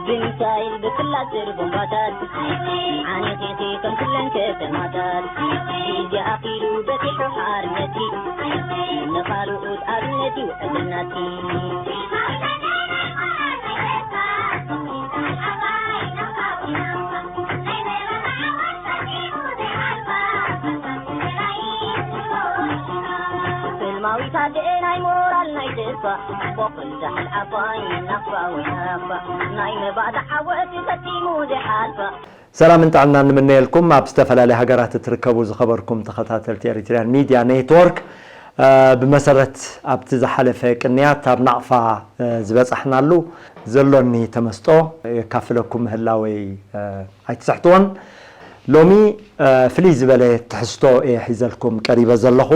ብሚሳይል ብፍላጭ ቦምባታት ዓኒኺኺ ከም ኩለን ከተማታት። ግዜ ኣኺሉ በጺሑ ሓርነቲ ንኻልኦት ኣብነት ይውዕል ናቲ። ፍልማዊት ኣደ ናይ ሞራል ናይ ተስፋ፣ ጽቡቕ እንዳሕል ዓባይ ናፋ ወይ ናፋ፣ ናይ መባእታ ዓወት ፈጺሙ ዘይሓልፋ። ሰላምን ጥዕናን ንምነየልኩም ኣብ ዝተፈላለያ ሃገራት እትርከቡ ዝኸበርኩም ተኸታተልቲ ኤሪትሪያን ሚድያ ኔትወርክ። እ፣ ብመሰረት ኣብቲ ዝሓለፈ ቅንያት ኣብ ናቕፋ፣ እ፣ ዝበጻሕናሉ ዘሎኒ ተመስጦ የካፍለኩም ምህላወይ፣ እ፣ ኣይትስሕትዎን። ሎሚ፣ እ፣ ፍልይ ዝበለ ትሕዝቶ እየ ሒዘልኩም ቀሪበ ዘለኹ።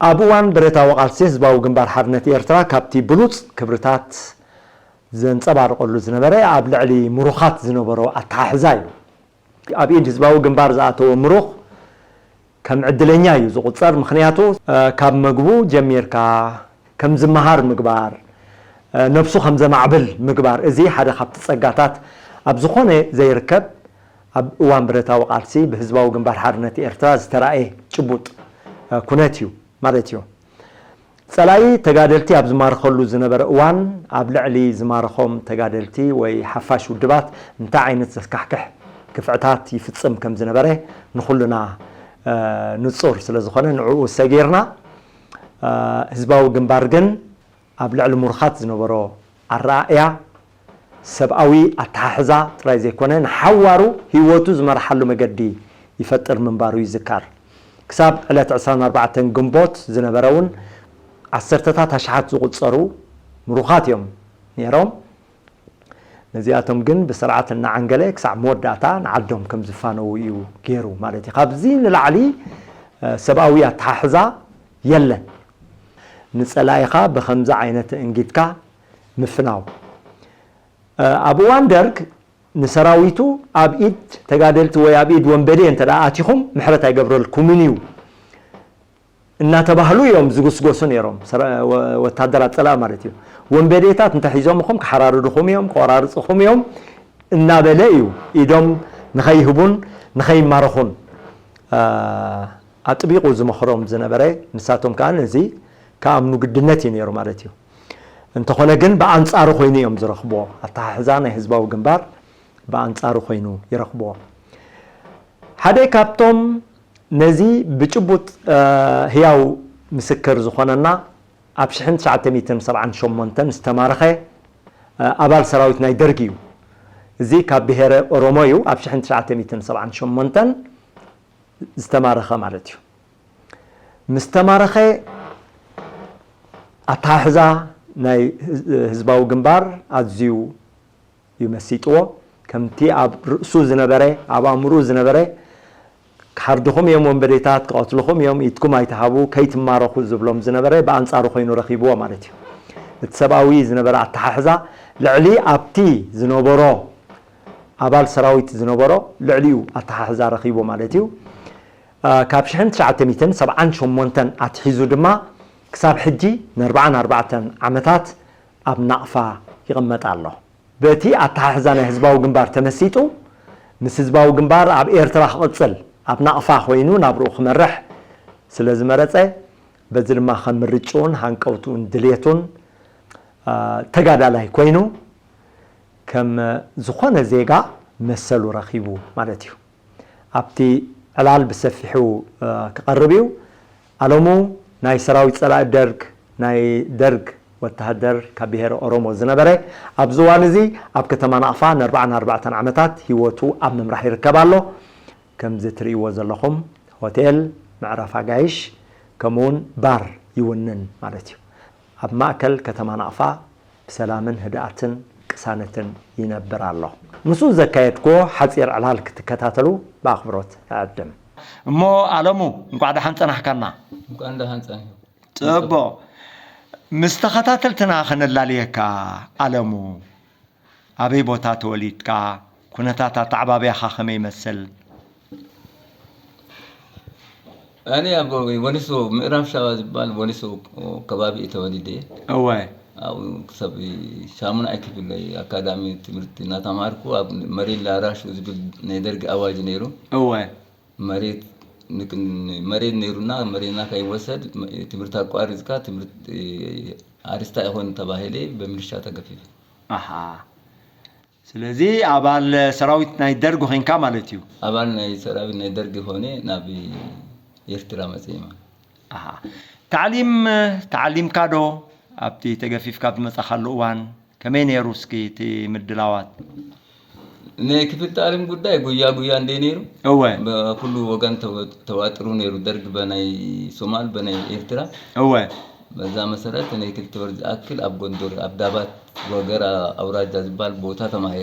ኣብ እዋን ብረታዊ ቃልሲ ህዝባዊ ግንባር ሓርነት ኤርትራ ካብቲ ብሉጽ ክብርታት ዘንጸባርቐሉ ዝነበረ ኣብ ልዕሊ ምሩኻት ዝነበሮ ኣተሓሕዛ እዩ። ኣብ ኢድ ህዝባዊ ግንባር ዝኣተወ ምሩኽ ከም ዕድለኛ እዩ ዝቑጸር። ምኽንያቱ፣ እ፣ ካብ መግቡ ጀሚርካ ከም ዝመሃር ምግባር፣ እ፣ ነብሱ ከም ዘማዕብል ምግባር፣ እዚ ሓደ ካብቲ ጸጋታት ኣብ ዝኾነ ዘይርከብ ኣብ እዋን ብረታዊ ቃልሲ ብህዝባዊ ግንባር ሓርነት ኤርትራ ዝተራእየ ጭቡጥ፣ እ፣ ኩነት እዩ ማለት እዩ። ጸላኢ ተጋደልቲ ኣብ ዝማርኸሉ ዝነበረ እዋን፣ ኣብ ልዕሊ ዝማርኾም ተጋደልቲ ወይ ሓፋሽ ውድባት እንታይ ዓይነት ዘስካሕክሕ ግፍዕታት ይፍጽም ከም ዝነበረ ንኹልና፣ እ፣ ንጹር ስለ ዝኾነ፣ ንዕኡ ሰጊርና፣ እ፣ ህዝባዊ ግንባር ግን ኣብ ልዕሊ ምሩኻት ዝነበሮ ኣረኣእያ፣ ሰብኣዊ ኣተሓሕዛ ጥራይ ዘይኮነ፣ ንሓዋሩ ህይወቱ ዝመርሓሉ መገዲ ይፈጥር ምንባሩ ይዝከር። ክሳብ ዕለት ዕስራን ኣርባዕተን ግንቦት ዝነበረ እውን ዓሰርተታት ኣሽሓት ዝቑጸሩ ምሩኻት እዮም ነይሮም። ነዚኣቶም ግን ብስርዓት እናዓንገለ ክሳብ መወዳእታ ንዓዶም ከም ዝፋነዉ እዩ ገይሩ ማለት እዩ። ካብዚ ንላዕሊ፣ እ፣ ሰብኣዊ ኣተሓሕዛ የለን። ንጸላኢኻ ብኸምዚ ዓይነት እንጊድካ ምፍናው። እ፣ ኣብ እዋን ደርግ ንሰራዊቱ ኣብ ኢድ ተጋደልቲ ወይ ኣብ ኢድ ወንበዴ እንተ ደኣ ኣቲኹም ምሕረት ኣይገብረልኩምን እዩ እናተባህሉ እዮም ዝጉስጎሱ ነይሮም። ሰራ-፣ ወ-፣ ወታደራት ጸላኢ ማለት እዩ። ወንበዴታት እንተሒዞምኹም ክሓራርድኹም እዮም፣ ክቆራርጽኹም እዮም እናበለ እዩ ኢዶም ንኸይህቡን ንኸይማረኹን፣ እ፣ ኣጥቢቑ ዝመኽሮም ዝነበረ። ንሳቶም ከኣ ነዚ ክኣምኑ ግድነት እዩ ነይሩ ማለት እዩ። እንተኾነ ግን ብኣንጻሩ ኮይኑ እዮም ዝረኽብዎ። ኣተሓሕዛ ናይ ህዝባዊ ግንባር ብኣንጻሩ ኮይኑ ይረኽብዎ። ሓደ ካብቶም ነዚ ብጭቡጥ፣ እ፣ ህያው ምስክር ዝኾነና ኣብ ሽሕን ትሽዓተ ሚእትን ሰብዓን ሸሞንተን ዝተማረኸ፣ እ፣ ኣባል ሰራዊት ናይ ደርግ እዩ። እዚ ካብ ብሄረ ኦሮሞ እዩ። ኣብ ሽሕን ትሽዓተ ሚእትን ሰብዓን ሸሞንተን ዝተማረኸ ማለት እዩ። ምስ ተማረኸ ኣተሓሕዛ ናይ ህዝ-፣ ህዝባዊ ግንባር ኣዝዩ እዩ መሲጥዎ። ከምቲ ኣብ ርእሱ ዝነበረ፣ ኣብ ኣእምሮኡ ዝነበረ፣ "ክሓርድኹም እዮም ወንበዴታት፣ ክቐትልኹም እዮም፣ ኢድኩም ኣይትሃቡ፣ ከይትማረኹ" ዝብሎም ዝነበረ ብኣንጻሩ ኮይኑ ረኺብዎ ማለት እዩ። እቲ ሰብኣዊ ዝነበረ ኣተሓሕዛ ልዕሊ ኣብቲ ዝነበሮ ኣባል ሰራዊት ዝነበሮ ልዕሊኡ ኣተሓሕዛ ረኺቡ ማለት እዩ። እ፣ ካብ ሽሕን ትሽዓተ ሚእትን ሰብዓን ሸሞንተን ኣትሒዙ ድማ ክሳብ ሕጂ ንኣርብዓን ኣርባዕተን ዓመታት ኣብ ናቕፋ ይቕመጥ ኣሎ። በቲ ኣተሓሕዛ ናይ ህዝባዊ ግንባር ተመሲጡ፣ ምስ ህዝባዊ ግንባር ኣብ ኤርትራ ክቕጽል፣ ኣብ ናቕፋ ኮይኑ ናብርኡ ክመርሕ ስለ ዝመረጸ፣ በዚ ድማ ከም ምርጭኡን ሃንቀውትኡን ድልየቱን፣ እ፣ ተጋዳላይ ኮይኑ፣ ከም ዝኾነ ዜጋ መሰሉ ረኺቡ ማለት እዩ። ኣብቲ ዕላል ብሰፊሑ፣ እ፣ ክቐርብ እዩ። ኣለሙ ናይ ሰራዊት ጸላኢ ደርግ፣ ናይ ደርግ ወተሃደር ካብ ብሄረ ኦሮሞ ዝነበረ፣ ኣብዚ እዋን እዚ ኣብ ከተማ ናቕፋ ንኣርብዓን ኣርባዕተን ዓመታት ህይወቱ ኣብ ምምራሕ ይርከብ ኣሎ። ከምዚ ትርእይዎ ዘለኹም ሆቴል፣ መዕረፊ ኣጋይሽ፣ ከምኡውን ባር ይውንን ማለት እዩ። ኣብ ማእከል ከተማ ናቕፋ ብሰላምን ህድኣትን ቅሳነትን ይነብር ኣሎ። ምስኡ ዘካየድክዎ ሓጺር ዕላል ክትከታተሉ ብኣኽብሮት እዕድም። እሞ ኣለሙ፣ እንቋዕ ደሓን ጸናሕካና። እንቋዕ ደሓን ጸኒሑ። ጽቡቕ። ምስ ተኸታተልትና ከነላልየካ ኣለሙ፣ ኣበይ ቦታ ተወሊድካ? ኩነታት ኣተዓባብያኻ ከመይ ይመስል? ኣነ ኣብ ወሊሶ፣ ምዕራብ ሸዋ ዝበሃል ወሊሶ ከባቢ እዩ ተወሊደ። እወ። ኣብኡ ክሳብ ሻሙናይ ክፍል ኣካዳሚ ትምህርቲ እናተማሃርኩ ኣብ መሬት ላራሹ ዝብል ናይ ደርጊ ኣዋጅ ነይሩ። እወ። መሬት ንክ- መሬት ነይሩና፣ መሬትና ከይወሰድ ትምህርቲ ኣቋሪፅካ ትምህርቲ ኣርስታ ይኾን ተባሂለ በሚሊሻ ተገፊፈ። ኣሓ። ስለዚ ኣባል ሰራዊት ናይ ደርግ ኮንካ ማለት እዩ። ኣባል ናይ ሰራዊት ናይ ደርግ ኾነ ናብ ኤርትራ መፅእ ማለት። ኣሓ። ታዕሊም ተዓሊምካ ዶ? ኣብቲ ተገፊፍካ ብመጻኻሉ እዋን ከመይ ነይሩ እስኪ እቲ ምድላዋት? ናይ ክፍል ታዕሊም ጉዳይ ጉያ ጉያ እንደ ነይሩ እወ። በኩሉ ወገን ተወ- ተዋጥሩ ነይሩ። ደርግ በናይ ሶማል በናይ ኤርትራ እወ። በዛ መሰረት ናይ ክልተ ወር ዝኣክል ኣብ ጎንደር ኣብ ዳባት ወገራ ኣውራጃ ዝበሃል ቦታ ተማሂ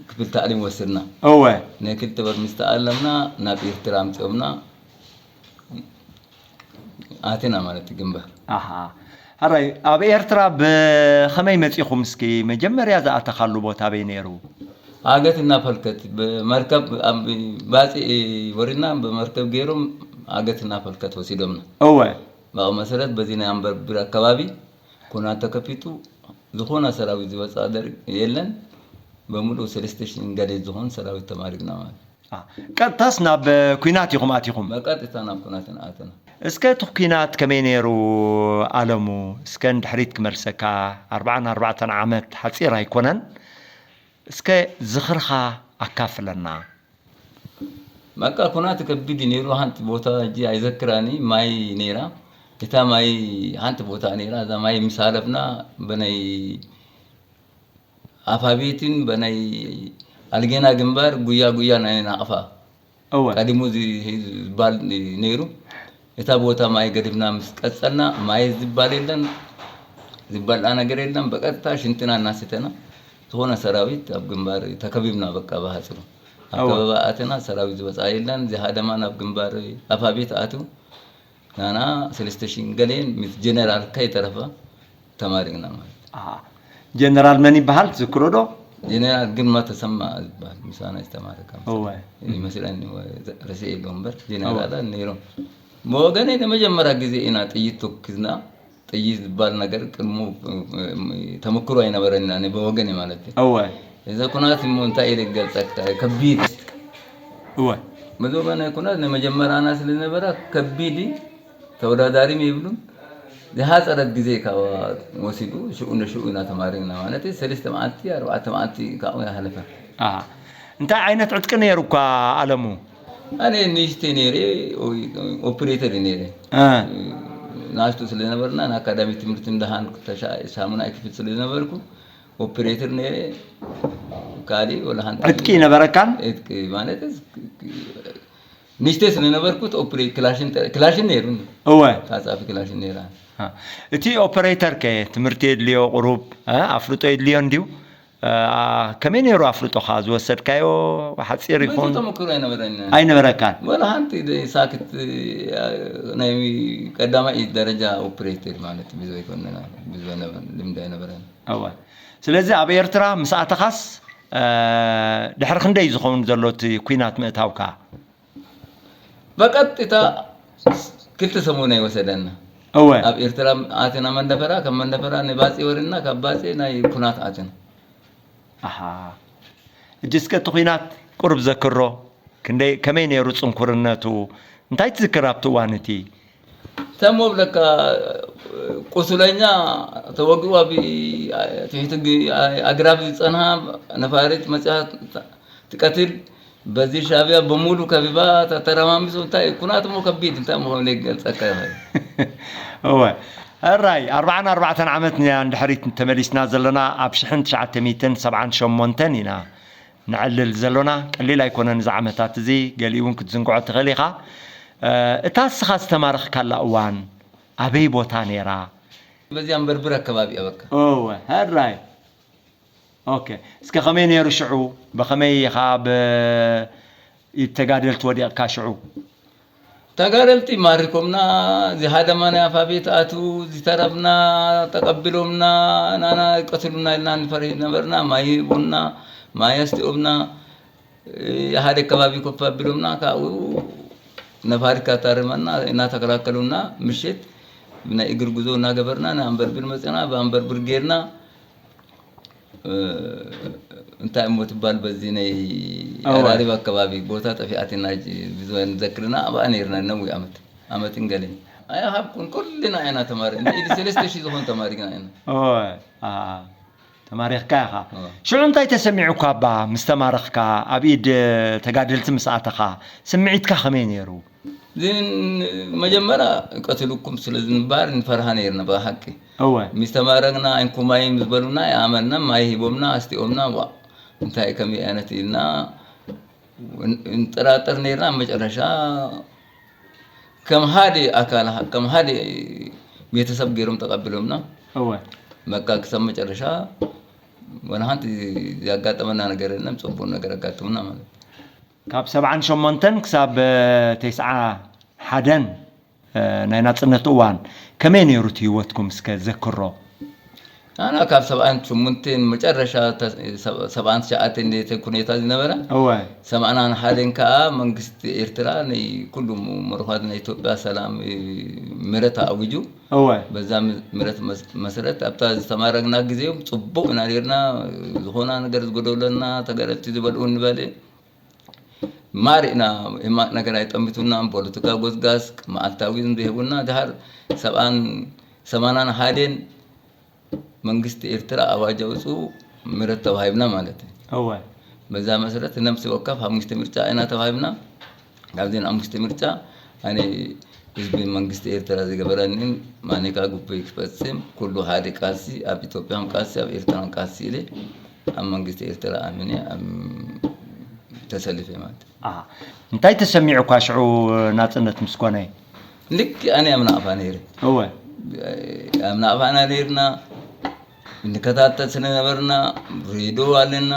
ክፍል ታዕሊም ወስድና። እወ። ናይ ክልተ ወር ምስ ተኣለምና ናብ ኤርትራ ኣምፂኦምና ኣትና ማለት ግንባር። ኣሃ። ሕራይ ኣብ ኤርትራ ብኸመይ መጺኹም እስኪ? መጀመርያ ዝኣተኻሉ ቦታ ኣበይ ነይሩ? ኣገት እናፈልከት ብመርከብ ኣብ ባፂ ወሪድና ብመርከብ ገይሮም ኣገት እናፈልከት ወሲዶምና። እወ። ብኣው መሰረት በዚ ናይ ኣንበርብር ኣካባቢ ኩናት ተከፊቱ ዝኾነ ሰራዊት ዝወፅኣ ደር የለን። በሙሉ ሰለስተ ሽን ገደል ዝኾን ሰራዊት ተማሪክና ማለት። አ፣ ቀጥታስ ናብ ኩናት ኢኹም ኣቲኹም? በቀጥታ ናብ ኩናት ኣተና። እስከ እቲ ኩናት ከመይ ነይሩ ኣለሙ? እስከ ንድሕሪት ክመልሰካ። ኣርባዓን ኣርባዕተን ዓመት ሓፂር ኣይኮነን። እስከ ዝኽርኻ ኣካፍለና። በቃ ኩናት ከቢድ እዩ ነይሩ። ሓንቲ ቦታ እጂ ኣይዘክራኒ ማይ ነይራ። እታ ማይ ሓንቲ ቦታ ነይራ። እዛ ማይ ምስ ሃለፍና በናይ ኣፋቤትን በናይ ኣልጌና ግንባር ጉያ ጉያ ናይ ናቕፋ እወ። ቀዲሙ ዚ- ዝበሃል ነይሩ። እታ ቦታ ማይ ገዲፍና ምስ ቀጸልና ማይ ዝበሃል የለን፣ ዝበልዓ ነገር የለን። በቀጥታ ሽንትና እናስተና ዝኾነ ሰራዊት ኣብ ግንባር ተከቢብና በቃ ብሃፅሩ ኣብ እወ። ከበባ ኣተና። ሰራዊት ዝበፅኣ የለን። ዝሃደማ ናብ ግንባር ኣፋቤት ኣትው ናና ሰለስተ ሽን ገሌን ምስ ጀነራል ከይተረፈ ተማሪቕና ማለት። ኣሃ። ጀነራል መን ይበሃል ትዝክሮ ዶ? ጀነራል ግርማ ተሰማ ዝበሃል ምሳና ዝተማረከ እወ። ይመስለኒ። ረስኤ ኢሉ እምበር ጀነራላት ነይሮም። ብወገነይ ንመጀመርያ ግዜ ኢና ጥይት ተኩስና። ጥይት ዝበሃል ነገር ቅድሙ ተመክሮ ኣይነበረና ብወገነይ ማለት እዩ። እወ። እዚ ኩናት እሞ እንታይ ኢለ ክገልጸካ? ከቢድ እወ። መዞበነ ኩናት ንመጀመርያና ስለ ዝነበረ ከቢድ እዩ። ተወዳዳሪም የብሉን። ዝሓፀረት ግዜ ካብ ወሲዱ ሽኡ ንሽኡ ኢና ተማሪና ማለት እዩ። ሰለስተ መዓልቲ ኣርባዕተ መዓልቲ ካብኡ ይሓለፈ። ኣሃ። እንታይ ዓይነት ዕጥቂ ነይሩ እኳ ኣለሙ? ኣነ ንእሽተይ ነይረ፣ ኦፕሬተር እዩ ነይረ። እ። ንኣሽቱ ስለ ነበርና ንኣካዳሚ ትምህርቲ እንደሃን ሻሙናይ ክፍል ስለ ዝነበርኩ ኦፕሬተር ነይረ። ካሊእ ወላ ሓንቲ ዕጥቂ ነበረካን? ዕጥቂ ማለት ንእሽተይ ስለ ነበርኩ ኦፕሬ ክላሽን ክላሽን ነይሩኒ። እወ። ታጻፊ ክላሽን ነይራ። እ፣ እቲ ኦፐሬተር ከ ትምህርቲ የድልዮ ቁሩብ፣ እ፣ ኣፍልጦ የድልዮ እንድዩ? እ፣ ከመይ ነይሩ ኣፍልጦኻ ዝወሰድካዮ ሓጺር ብዙ ይኹን? ተመክሮ ኣይነበረኒ። ኣይነበረካን? ወላ ሓንቲ ሳክት ናይ ቀዳማይ ደረጃ ኦፕሬተር ማለት ብዙ ኣይኮነና ብዙ ልምዲ ኣይነበረን። እወ። ስለዚ ኣብ ኤርትራ ምስ ኣተኻስ፣ እ፣ ድሕሪ ክንደይ ዝኸውን ዘሎ እቲ ኲናት ምእታውካ? በቀጥታ ክልተ ሰሙን ኣይወሰደና። እወ። ኣብ ኤርትራ ኣትና መንደፈራ፣ ካብ መንደፈራ ንባጼ ወሪድና፣ ካብ ባጼ ናይ ኩናት ኣትና። ኣሓ። እጂ እስከ እቲ ኲናት ቁሩብ ዘክሮ። ክንደይ፣ ከመይ ነይሩ ጽንኩርነቱ? እንታይ ትዝክር ኣብቲ እዋን እቲ? ተሞ ብለካ ቁስለኛ ተወግኡ ኣብ ትሕቲ ግ- ኣግራብ ዝጸንሃ ነፋሪት መጽያ ትቀትል። በዚ ሻዕብያ በሙሉ ከቢባ ተተረማሚሱ። እንታይ ኩናት እሞ ከቢድ እንታይ ምኾነ ይገልጸካ ይኽእል። እወ። ሕራይ ኣርባዓን ኣርባዕተን ዓመት ንያ ንድሕሪት ተመሊስና ዘለና ኣብ ሽሕን ትሽዓተ ሚእትን ሰብዓን ሸሞንተን ኢና ንዕልል ዘሎና። ቀሊል ኣይኮነን እዚ ዓመታት እዚ፣ ገሊኡ እውን ክትዝንግዖ ትኽእል ኢኻ። እ፣ እታ እስኻ ዝተማረኽካላ እዋን ኣበይ ቦታ ነይራ? በዚያ እምበርብር ኣከባቢ እያ በቃ። እወ። ሕራይ። ኦኬ። እስከ ከመይ ነይሩ ሽዑ? ብኸመይ ኢኻ ብ-፣ ኢድ ተጋደልቲ ወዲቕካ ሽዑ? ተጋደልቲ ማሪኮምና፣ ዝሃደማ ናይ ኣፋቤት ኣትዉ፣ ዝተረፍና ተቐቢሎምና፣ ናና ይቀትሉና ኢልና ንፈርህ ነበርና። ማይ ይህቡና፣ ማይ ኣስቲኦምና፣ ሓደ ከባቢ ኮፍ ኣቢሎምና፣ ካብኡ ነፋሪት ካታርመና እናተከላከሉና ምሽት ብናይ እግሪ ጉዞ እናገበርና ንኣንበርብር መፅና፣ ብኣንበርብር ጌርና እ፣ እንታይ እሞ ትባል በዚ ናይ እወ። ኣራሪብ ኣከባቢ ቦታ ጠፊኣትና ብዙ ንዘክርና ኣብኣ ነርና ነዊ ዓመት ዓመትን ገለን ኣይሃብኩን ኩልና ኢና ተማሪ እንደ ኢዲ ሰለስተ ሺህ ዝኾን ተማሪና ኢና ኦይ፣ አ፣ ተማሪኽካ ኢኻ። እወ። ሽዑ እንታይ ተሰሚዑካ እባ ምስ ተማረኽካ፣ ኣብ ኢድ ተጋደልቲ ምስ ኣተኻ፣ ስምዒትካ ከመይ ነይሩ? ግን መጀመርያ ቀትልኩም ስለ ዝንባር ንፈርሃ ነርና ብሓቂ እወ። ምስ ተማረግና ኣይንኩማይም ዝበሉና ይኣመና ማይ ሂቦምና ኣስቲኦምና ዋ እንታይ ከመይ ዓይነት ኢልና እንጠራጠር ነርና ኣብ መጨረሻ ከም ሓደ ኣካል ከም ሓደ ቤተሰብ ገይሮም ተቐብሎምና እወ። በቃ ክሳብ መጨረሻ ወላ ሓንቲ ያጋጠመና ነገር የለን ጽቡቅ ነገር ኣጋጥምና ማለት ካብ ሰብዓን ሸሞንተን ክሳብ እ፣ ተስዓ ሓደን እ፣ ናይ ናጽነት እዋን ከመይ ነይሩ እቲ ህይወትኩም እስከ ዘክሮ? ኣና ካብ ሰብዓን ሸሞንተን መጨረሻ ተ- ሰብ- ሰብዓን ትሽዓተን ነቲ ኩኔታ ዝነበረ እወ። ሰማንያን ሓደን ከዓ መንግስቲ ኤርትራ ናይ ኩሉ ምሩኻት ናይ ኢትዮጵያ ሰላም እ፣ ምረት ኣውጁ እወ። በዛ ም- ምረት መስ- መሰረት ኣብታ ዝተማረግና ግዜ ጽቡቅ ኢና ነርና ዝኾና ነገር ዝጎደለና ተገረልቲ ዝበልኡ ንበለ ማር ኢና ሕማቅ ነገር ኣይጠምቱና ፖለቲካ ጎዝጋዝ መዓልታዊ ዝህቡና ድሃር ሰብኣን ሰማናን ሓደን መንግስቲ ኤርትራ ኣዋጅ ኣውፅኡ ምረት ተዋሂብና ማለት እዩ እወ። በዛ መሰረት ነብሲ ወከፍ ሓሙሽተ ምርጫ ኢና ተዋሂብና ካብዚን ሓሙሽተ ምርጫ ኣነ ህዝቢ መንግስቲ ኤርትራ ዝገበረኒን ማኔካ ግቡይ ክፈጽም ኩሉ ሓደ ቃልሲ ኣብ ኢትዮጵያን ቃልሲ ኣብ ኤርትራን ቃልሲ ኢለ ኣብ መንግስቲ ኤርትራ ኣሚነ ኣብ ተሰሊፈ ማለት እዩ። ኣሃ። እንታይ ተሰሚዑካ ሽዑ ናጽነት ምስ ኮነ? ልክ ኣነ ኣብ ናቕፋ ነይረ እወ። ኣብ ናቕፋ ኢና ነይርና እንከታተል ስለነበርና ሬድዮ ኣለና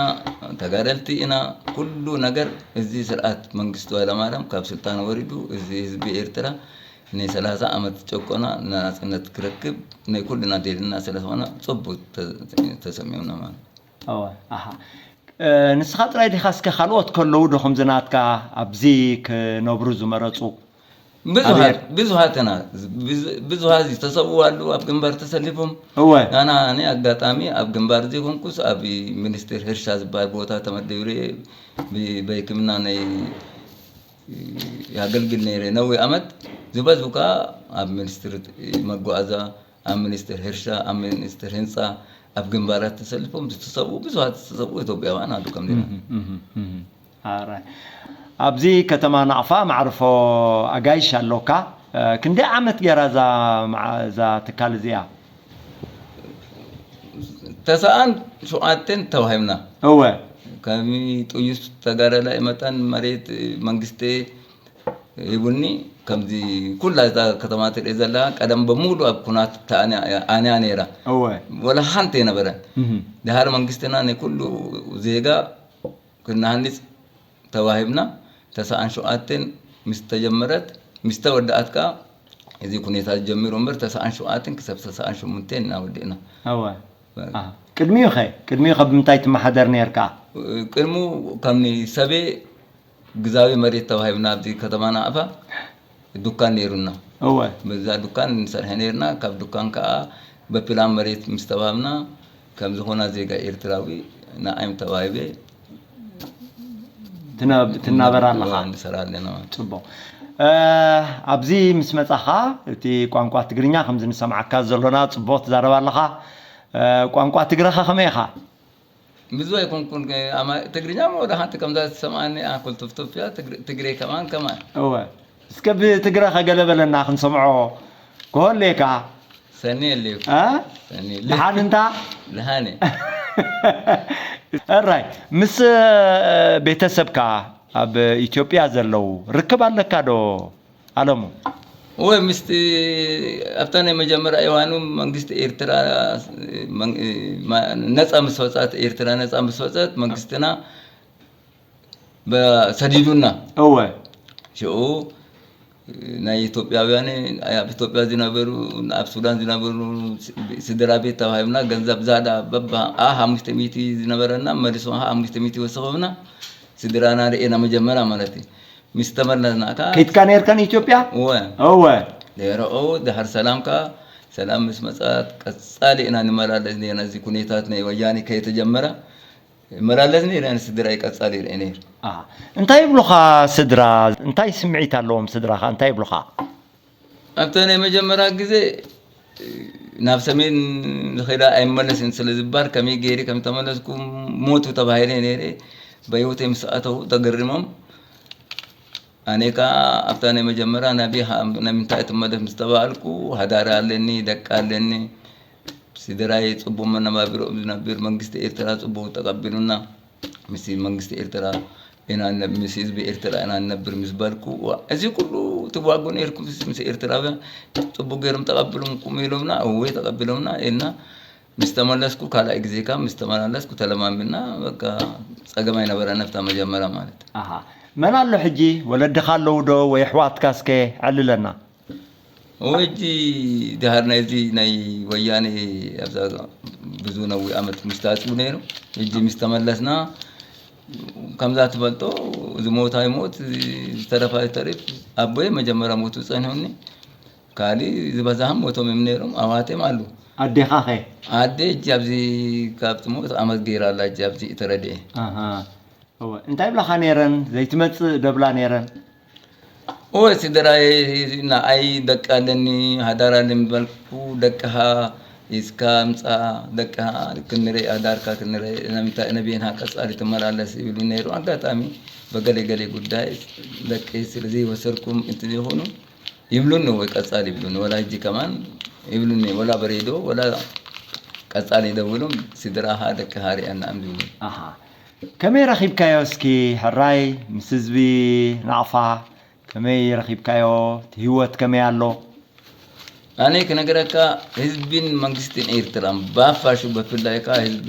ተጋደልቲ ኢና ኩሉ ነገር እዚ ስርዓት መንግስቱ ኃይለማርያም ካብ ስልጣን ወሪዱ እዚ ህዝቢ ኤርትራ ናይ ሰላሳ ዓመት ጨቆና ናጽነት ክረክብ ናይ ኩልና ደልና ስለዝኾነ ጽቡቅ ተ- ተሰሚዑና ማለት እወ። ኣሃ። እ፣ ንስኻ ጥራይ ዲኻ እስከ ካልኦት ከለዉ ዶ ከምዚ ናትካ ኣብዚ ክነብሩ ዝመረጹ? ብዙሃት ኣቤት። ብዙሃትና ብዙሃት ዝተሰብኡ ኣለዉ ኣብ ግንባር ተሰሊፎም እወ። ኣና ኣነ ኣጋጣሚ ኣብ ግንባር ዘይኮንኩስ ኣብ ሚኒስቴር ሕርሻ ዝበሃል ቦታ ተመዲብረ ብበይክምና ናይ ያገልግል ነይረ ነዊ ዓመት ዝበዝቡ ከዓ ኣብ ሚኒስትሪ መጓዓዛ ኣብ ሚኒስቴር ሕርሻ ኣብ ሚኒስቴር ህንፃ ኣብ ግንባራት ተሰልፎም ዝተሰብኡ ብዙሃት ዝተሰብኡ ኢትዮጵያውያን ኣሉ ከም ዜና ኣራይ። ኣብዚ ከተማ ናቕፋ ማዕርፎ ኣጋይሽ ኣሎካ። ክንደይ ዓመት ገይራ እዛ መዓ- እዛ ትካል እዚኣ? ተሰኣን ሸውዓተን ተዋሂብና እወ። ከሚ ጥዩስ ተጋዳላይ መጠን መሬት መንግስቲ ሂቡኒ ከምዚ ኩላ እዛ ከተማ ትርኢ ዘላ ቀደም በሙሉ ኣብ ኩናት ተኣንያ ነይራ እወ። ወላ ሓንቲ የነበረ እህ። ድሃር መንግስትና ንኩሉ ዜጋ ክናሃንፅ ተዋሂብና ተሰኣን ሸውዓተን ምስ ተጀመረት ምስ ተወዳኣት ከዓ እዚ ኩኔታ ጀሚሩ እምበር ተሰኣን ሸውዓተን ክሳብ ተሰኣን ሸሙንተን እናወዲእና እወ። ኣህ። ቅድሚኡ ኸ ቅድሚኡ ኸ ብምንታይ ትመሓደር ነርካ? ቅድሙ ከም ሰቤ ግዛዊ መሬት ተዋሂብና ኣብዚ ከተማ ናቕፋ ዱካን ነይሩና እወ። በዛ ዱካን ንሰርሐ ነርና ካብ ዱካን ከዓ በፕላን መሬት ምስ ተዋህብና ከም ዝኾና ዜጋ ኤርትራዊ ንዓይም ተዋሂበ ትነ- ትናበር ኣለኻ? ንሰራ ኣለና ማለት ፅቡቅ። ኣብዚ ምስ መፃኻ እቲ ቋንቋ ትግርኛ ከምዚ ንሰምዓካ ዘሎና ፅቡቅ ትዛረብ ኣለኻ። ቋንቋ ትግረኻ ከመይ ኢኻ? ብዙ ኣይኮንኩን ትግርኛ ወደ ሓንቲ ከምዛ ትሰምዓኒ ኣኩል ትፍትፍ እያ ትግሬ ከማን ከማን እወ። እስከ ብትግረኸ ገለ በለና ክንሰምዖ። ክሆሌካ ሰኒ የለዩ ደሓን እንታ ደሃነ እራይ ምስ ቤተሰብካ ኣብ ኢትዮጵያ ዘለዉ ርክብ ኣለካ ዶ ኣለሙ? ወይ ምስቲ ኣብታ ናይ መጀመርያ እዋኑ መንግስቲ ኤርትራ ነፃ ምስ ወፃት ኤርትራ ነፃ ምስ ወፃት መንግስትና ሰዲዱና እወ ሽኡ ናይ ኢትዮጵያውያን ኣብ ኢትዮጵያ ዝነበሩ ኣብ ሱዳን ዝነበሩ ስድራ ቤት ተባሂብና ገንዘብ ዛዳ በባ ኣ ሓሙሽተ ሚእቲ ዝነበረና መሊሱ ሓሙሽተ ሚእቲ ወሰኸብና ስድራና ርእና መጀመርያ ማለት እዩ ምስ ተመለስና ከዓ ከይትካ ነርካ ንኢትዮጵያ? እወ እወ የረኦ ድሓር ሰላም ከኣ፣ ሰላም ምስ መጻት ቀጻሊ ኢና ንመላለስ ነርና። እዚ ኩነታት ናይ ወያኔ ከየተጀመረ እመላለስ ነይረ፣ ኣነ ስድራይ ቀጻሊ ይርኢ ነይሩ። ኣሃ። እንታይ ይብሉኻ ስድራ? እንታይ ስምዒት ኣለዎም ስድራኻ? እንታይ ይብሉኻ? ኣብታ ናይ መጀመርያ ግዜ ናብ ሰሜን ዝኸዳ ኣይመለስን ስለ ዝበሃል፣ ከመይ ገይረ ከም ተመለስኩ፣ ሞቱ ተባሂለ ነይረ። በህይወተይ ምስ ኣተዉ ተገሪሞም። ኣነ ከኣ ኣብታ ናይ መጀመርያ ናበይ ሃ-፣ ንምንታይ ትመለስ ምስ ተባሃልኩ፣ ሃዳሪ ኣለኒ፣ ደቂ ኣለኒ፣ ስድራይ ጽቡቕ መነባብሮኦም ዝነብር፣ መንግስቲ ኤርትራ ጽቡቕ ተቐቢሉና፣ ምስ መንግስቲ ኤርትራ ኢና ንነብ-፣ ምስ ህዝቢ ኤርትራ ኢና ንነብር ምስ በልኩ፣ ዋ፣ እዚ ኩሉ ትዋጉ ነይርኩም ምስ ኤርትራውያን ጽቡቕ ገይሮም ተቐቢሎምኩም ኢሎምና፣ እወ ተቐቢሎምና ኢልና፣ ምስ ተመለስኩ፣ ካልኣይ ግዜ ከኣ ምስ ተመላለስኩ ተለማሚድና፣ በቃ ጸገም ኣይነበረን ኣብታ መጀመርያ ማለት እዩ። ኣሃ። መን ኣሎ ሕጂ? ወለድኻ ኣለዉ ዶ ወይ ኣሕዋትካ እስከ ዕልለና? እወ፣ ሕጂ ድሃር ናይዚ ናይ ወያኔ ኣብዛ ብዙ ነዊሕ ዓመት ምስ ተዓጽዩ ነይሩ። ሕጂ ምስ ተመለስና፣ ከምዛ ትፈልጦ፣ ዝሞት ኣይሞት፣ ዝተረፈ ኣይተርፍ፣ ኣቦየ መጀመርያ ሞቱ ጸኒሑኒ። ካልእ ዝበዝሖም ሞቶም እዮም ነይሮም፣ ኣሕዋተይም ኣለዉ። ኣዴኻ ኸ? ኣደ ሕጂ ኣብዚ ካብ ትሞት ዓመት ገይራ ኣላ፣ ሕጂ ኣብዚ ተረድኤ። ኣሃ። እወ፣ እንታይ ይብላኻ ነይረን? ዘይትመጽእ ደብላ ነይረን? እወ፣ ስድራይ ንዓይ ደቂ ኣለኒ፣ ሃዳር ኣለኒ በልኩ፣ ደቅኻ ሒዝካ ምጻእ፣ ደቅኻ ክንርኢ፣ ሃዳርካ ክንርኢ፣ ንምንታይ ነብየንሃ ቀጻሊ ትመላለስ ይብሉ ነይሩ። ኣጋጣሚ በገለ ገለ ጉዳይ ደቂ ስለ ዘይወሰድኩም እንት ይኹኑ ይብሉኒ፣ ወይ ቀጻሊ ይብሉኒ፣ ወላ ሕጂ ከማን ይብሉኒ፣ ወላ በሬዶ፣ ወላ ቀጻሊ ይደውሉ፣ ስድራኻ ደቅኻ ርኣና እዮም ዝብሉ። ኣሃ። ከመይ ረኺብካዮ እስኪ ሕራይ ምስ ህዝቢ ናቕፋ ከመይ ረኺብካዮ? እቲ ህይወት ከመይ ኣሎ? ኣነ ክነግረካ ህዝብን መንግስትን ኤርትራን ብሓፋሹ ብፍላይ ከኣ ህዝቢ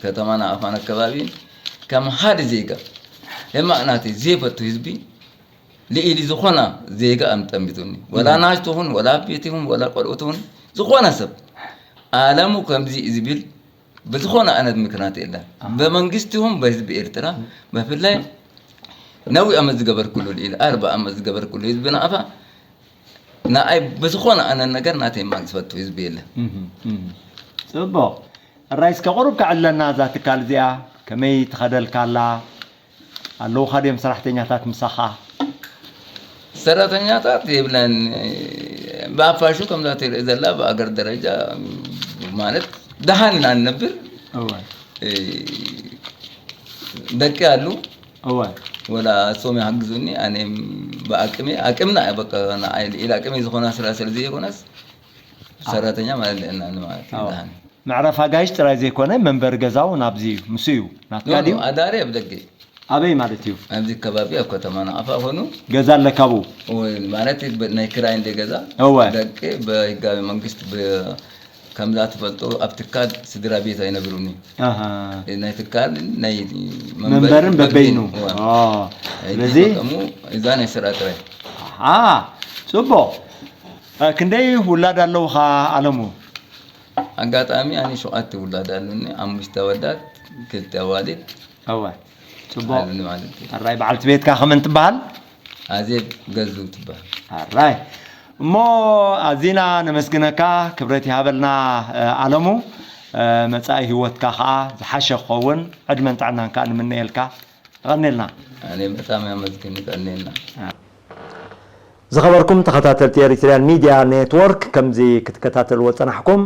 ከተማ ናቕፋን ኣከባቢን ከም ሓደ ዜጋ ሕማቕ ናተይ ዘይፈቱ ህዝቢ ልኢሊ ዝኾነ ዜጋ ኣምጠሚቱኒ። ወላ እም። ናሽ ትኹን፣ ወላ ቤት ይኹን፣ ወላ ቆልዑ ትኹን፣ ዝኾነ ሰብ ኣለሙ ከምዚ እዩ ዝብል ብዝኾነ ዓይነት ምክንያት የለን። ኣሃ። ብመንግስቲ ይኹን ብህዝቢ ኤርትራ፣ ብፍላይ ነዊሕ ዓመት ዝገበርኩሉ ልኢሊ ኣርባ ዓመት ዝገበርኩሉ ህዝቢ ናቕፋ፣ ንኣይ ብዝኾነ ኣነ ነገር ናተይ ማግ ዝፈቱ ህዝቢ የለን። እህ፣ እህ። ጽቡቕ። ሕራይ እስከ ቁሩብ ከዕለና እዛ ትካል እዚኣ ከመይ ትኸደልካ ኣላ? ኣለውኻ ድዮም ሰራሕተኛታት ምሳኻ? ሰራሕተኛታት የብለን። ብኣፋሹ ከምዛ ትርኢ ዘላ ብኣገር ደረጃ ማለት ደሃን ኢና ንነብር። እወ። እ፣ ደቂ ኣሉ። እወ። ወላ እሶም ይሓግዙኒ፣ ኣነ ብኣቅሜ፣ ኣቅምና እዩ በቃ፣ ንዓይ ኢል ኣቅመይ ዝኾና ስራ ስለ ዘይኮነስ፣ አ። ሰራተኛ ማለት ንዕና ማለት እዩ፣ ኣዎ። ደሃን። መዕረፊ ኣጋይሽ ጥራይ ዘይኮነ፣ መንበሪ ገዛ እውን ኣብዚ እዩ፣ ምስ እዩ። ናትካ ኖ፣ ኖ፣ ድዩ? ኣዳሪ ኣብ ደገ። ኣበይ ማለት እዩ? ኣብዚ ከባቢ ኣብ ከተማ ናቕፋ ኾኑ። ገዛ ኣለካ ኣብኡ? ወይ ማለት ብ-፣ ናይ ክራይ እንደ ገዛ። እወ። ደቂ ብህጋዊ መንግስት ብ-፣ ከምዛ ትፈልጦ ኣብ ትካል ስድራ ቤት ኣይነብሩኒ። ኣሃ። ናይ ትካል ናይ መንበርን መንበርን በበይኑ። በበይኑ። እወ። ኦ። ሕጂ ስለዚ በቀሙ እዛ ናይ ስራ ጥራይ። ኣሃ። ጽቡቕ። እ፣ ክንደይ ውላድ ኣለውኻ ኣለሙ? ኣጋጣሚ ኣነ ሸውዓተ ውላድ ኣለኒ፣ ኣምሽተ ኣወዳት፣ ክልተ ኣዋልድ። እወ። ጽቡቕ። ኣለኒ ማለት እዩ። ሕራይ በዓልቲ ቤትካ ከመን ትበሃል? ኣዜብ ገዙ ትበሃል። ሕራይ። እሞ ኣዚና ነመስግነካ፣ ክብረት ይሃበልና፣ እ፣ ኣለሙ። እ፣ መጻኢ ህይወትካ ከኣ ዝሓሸ ክኸውን ዕድመን ጥዕናን ከኣ ንምነየልካ። የቐንየልና። ኣነ በጣም ያመስግን፣ ይቀንየልና። ዝኸበርኩም ተኸታተልቲ ኤሪትሪያን ሚድያ ኔትወርክ፣ ከምዚ ክትከታተልዎ ጸናሕኩም፣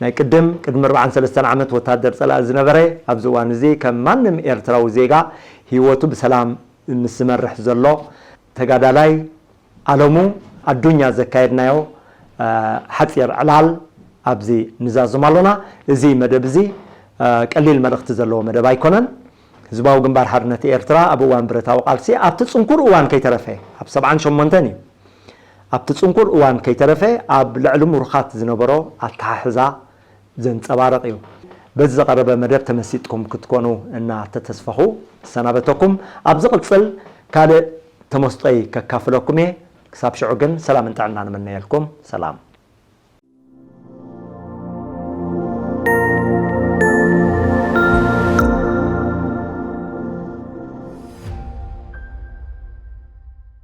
ናይ ቅድም፣ ቅድሚ ኣርባዓን ሰለስተን ዓመት ወታደር ጸላኢ ዝነበረ፣ ኣብዚ እዋን እዚ ከም ማንም ኤርትራዊ ዜጋ ህይወቱ ብሰላም ምስ ዝመርሕ ዘሎ ተጋዳላይ ኣለሙ ኣዱኛ ዘካየድናዮ፣ እ፣ ሓጺር ዕላል ኣብዚ ንዛዝም ኣሎና። እዚ መደብ እዚ፣ እ፣ ቀሊል መልእኽቲ ዘለዎ መደብ ኣይኮነን። ህዝባዊ ግንባር ሓርነት ኤርትራ ኣብ እዋን ብረታዊ ቃልሲ ኣብቲ ጽንኩር እዋን ከይተረፈ፣ ኣብ ሰብዓን ሸሞንተን እዩ። ኣብቲ ጽንኩር እዋን ከይተረፈ ኣብ ልዕሊ ምሩኻት ዝነበሮ ኣተሓሕዛ ዘንጸባርቕ እዩ። በዚ ዝቐረበ መደብ ተመሲጥኩም ክትኮኑ እናተተስፈኹ እሰናበተኩም። ኣብ ዝቕጽል ካልእ ተመስጦይ ከካፍለኩም እየ። ክሳብ ሽዑ ግን ሰላምን ጥዕናን እምነየልኩም። ሰላም።